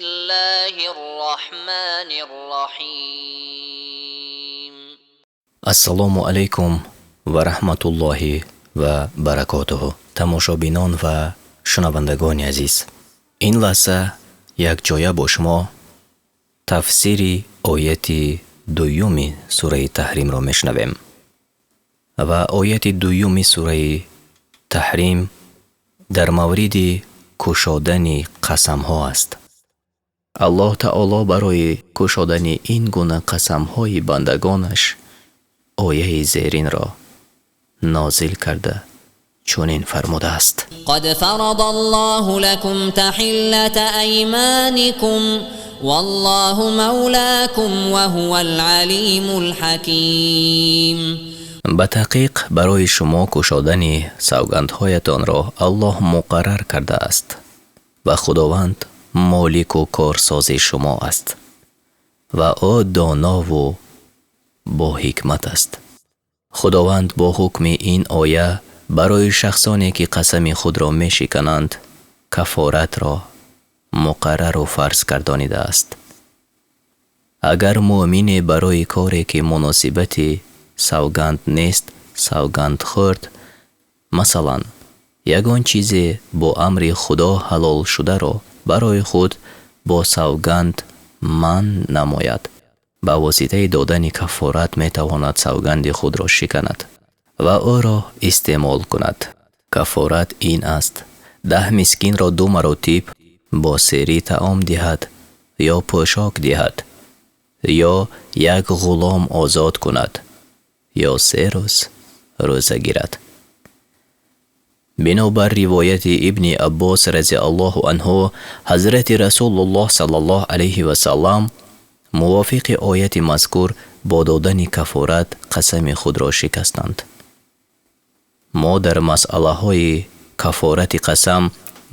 الله الرحمن الرحيم. Ассалому алайкум ва раҳматуллоҳи ва баракотуҳу. Тамошобинон ва шунавандагони азиз, ин лаҳза якҷоя бо шумо тафсири ояти дуюми сураи Таҳримро мешунавем ва ояти дуюми сураи Таҳрим дар мавриди кушодани қасамҳо аст. Аллоҳ таоло барои кушодани ин гуна қасамҳои бандагонаш ояи зеринро нозил карда, чунин фармудааст: قد فرض الله لكم تحلة أيمانكم والله مولاكم وهو العليم الحكيم. Ба таҳқиқ, барои шумо кушодани савгандҳоятонро Аллоҳ муқаррар кардааст ва Худованд молику корсози шумо аст ва ӯ донову бо ҳикмат аст. Худованд бо ҳукми ин оя барои шахсоне, ки қасами худро мешикананд, кафоратро муқаррару фарз гардонидааст. Агар муъмине барои коре, ки муносибати савганд нест, савганд хӯрд, масалан, ягон чизе бо амри Худо ҳалолшударо барои худ бо савганд манъ намояд, ба воситаи додани кафорат метавонад савганди худро шиканад ва ӯро истеъмол кунад. Кафорат ин аст: 10 мискинро ду маротиб бо серӣ таом диҳад ё пӯшок диҳад, ё як ғулом озод кунад, ё 3 рӯз рӯза гирад. Бинобар ривояти Ибни Аббос разиаллоҳу анҳу, ҳазрати Расулуллоҳ саллаллоҳу алайҳи васаллам мувофиқи ояти мазкур бо додани кафорат қасами худро шикастанд. Мо дар масъалаҳои кафорати қасам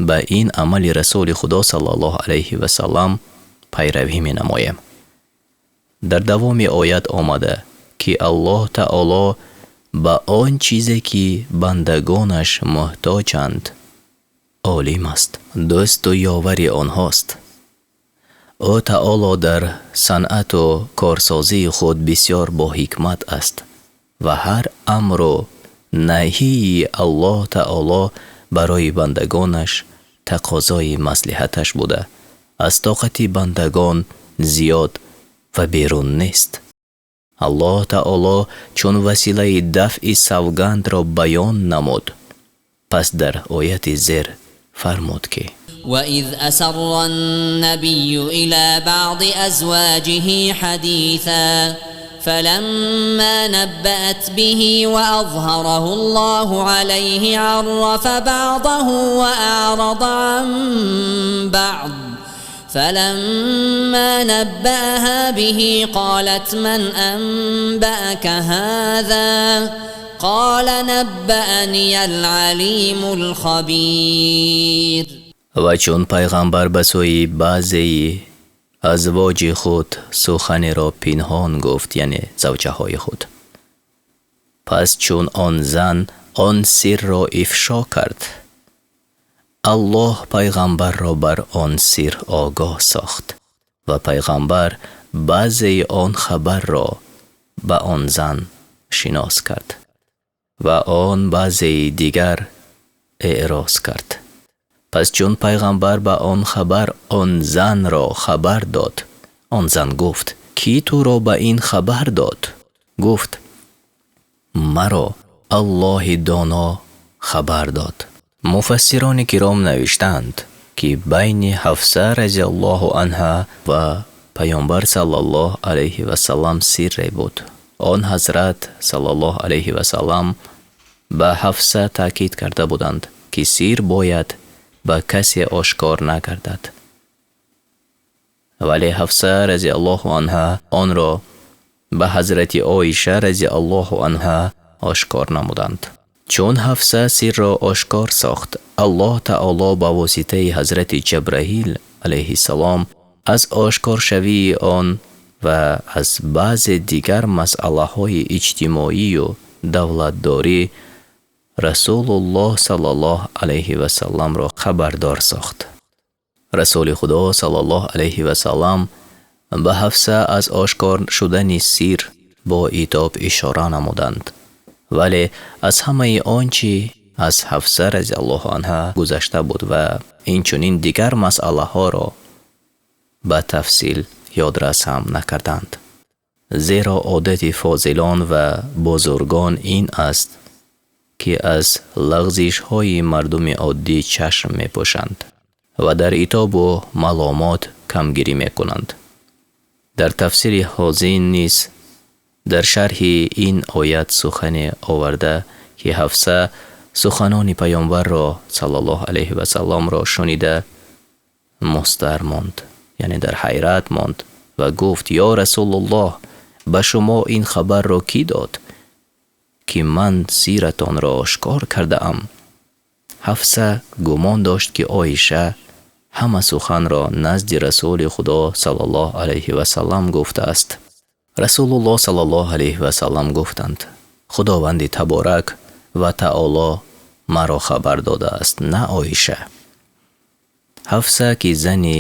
ба ин амали Расули Худо саллаллоҳу алайҳи васаллам пайравӣ менамоем. Дар давоми оят омада, ки Аллоҳ таоло ба он чизе, ки бандагонаш муҳтоҷанд, олим аст, дӯсту ёвари онҳост. Ӯ таоло дар санъату корсозии худ бисёр боҳикмат аст ва ҳар амру наҳии Аллоҳ таоло барои бандагонаш тақозои маслиҳаташ буда, аз тоқати бандагон зиёд ва берун нест. Аллоҳ таоло чун василаи дафъи савгандро баён намуд, пас дар ояти зер фармуд, ки: وإذ أسر النبي إلى بعض أزواجه حديثا فلما نبأت به وأظهره الله عليه عرف بعضه وأعرض عن بعض. فلما نبأها به قالت من أنبأك هذا؟ قال نبأني العليم الخبير. Ва чун пайғамбар ба сӯи баъзеи азвоҷи худ суханеро пинҳон гуфт, яъне завҷаҳои худ, пас чун он зан он сирро ифшо кард, Аллоҳ пайғамбарро бар он сир огоҳ сохт ва пайғамбар баъзеи он хабарро ба он зан шинос кард ва он баъзеи дигар эъроз кард. Пас чун пайғамбар ба он хабар он занро хабар дод, он зан гуфт: «Кӣ туро ба ин хабар дод?» Гуфт: «Маро Аллоҳи доно хабар дод». Муфассирони киром навиштаанд, ки байни Ҳафса разиаллоҳу анҳа ва Паёмбар саллаллоҳу алайҳи васаллам сирре буд. Он ҳазрат саллаллоҳу алайҳи васаллам ба Ҳафса таъкид карда буданд, ки сир бояд ба касе ошкор нагардад, вале Ҳафса разиаллоҳу анҳа онро ба ҳазрати Оиша разиаллоҳу анҳа ошкор намуданд. Чун Ҳафса сирро ошкор сохт, Аллоҳ таоло ба воситаи ҳазрати Ҷабраил алайҳиссалом аз ошкоршавии он ва аз баъзе дигар масъалаҳои иҷтимоию давлатдорӣ Расулуллоҳ саллаллоҳу алайҳи васалламро хабардор сохт. Расули Худо саллаллоҳу алайҳи васаллам ба Ҳафса аз ошкор шудани сир бо итоб ишора намуданд, вале аз ҳамаи он чӣ аз Ҳафса разияллоҳу анҳа гузашта буд ва инчунин дигар масъалаҳоро ба тафсил ёдрас ҳам накарданд. Зеро одати фозилон ва бузургон ин аст, ки аз лағзишҳои мардуми оддӣ чашм мепӯшанд ва дар итобу маломот камгирӣ мекунанд. Дар тафсири ҳозин низ дар шарҳи ин оят сухане оварда, ки Ҳафса суханони паёмбарро саллаллоҳу алайҳи васалламро шунида мустар монд, яъне дар ҳайрат монд ва гуфт: «Ё Расулуллоҳ, ба шумо ин хабарро кӣ дод, ки ман сиратонро ошкор кардаам?» Ҳафса гумон дошт, ки Оиша ҳама суханро назди Расули Худо саллаллоҳу алайҳи васаллам гуфтааст. Расулуллоҳ саллаллоҳу алайҳи васаллам гуфтанд: «Худованди таборак ва таоло маро хабар додааст, на Оиша». Ҳафса, ки зани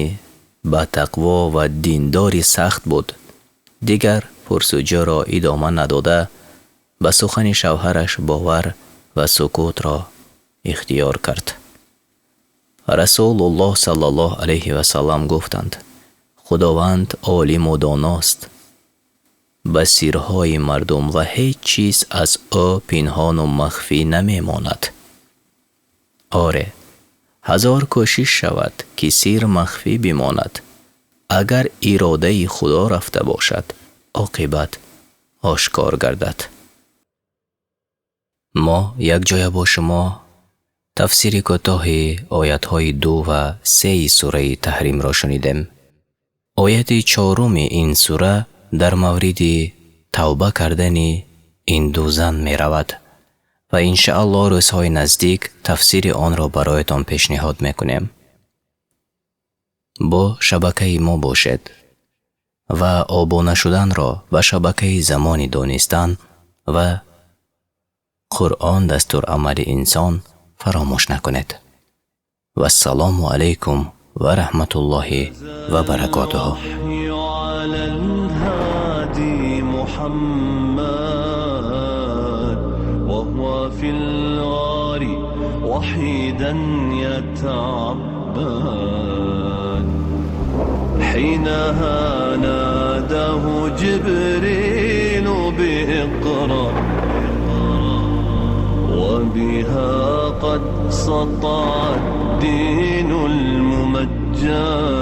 ба тақво ва диндори сахт буд, дигар пурсуҷӯро идома надода, ба сухани шавҳараш бовар ва сукутро ихтиёр кард. Расулуллоҳ саллаллоҳу алайҳи васаллам гуфтанд: «Худованд олиму доност ба сирҳои мардум ва ҳеҷ чиз аз ӯ пинҳону махфӣ намемонад. Оре, ҳазор кӯшиш шавад, ки сир махфӣ бимонад, агар иродаи Худо рафта бошад, оқибат ошкор гардад». Мо якҷоя бо шумо тафсири кӯтоҳи оятҳои 2 ва 3 сураи Таҳримро шунидем. Ояти чоруми ин сура дар мавриди тавба кардани ин ду зан меравад ва иншааллоҳ рӯзҳои наздик тафсири онро бароятон пешниҳод мекунем. Бо шабакаи мо бошед ва обуна шуданро ба шабакаи Замони Донистан ва Қуръон дастурамали инсон фаромӯш накунед. Вассалому алайкум ва раҳматуллоҳи ва баракотуҳу. على الهادي محمد وهو في الغار وحيدا يتعبد، حينها ناداه جبريل بإقرأ، وبها قد سطع الدين الممجد.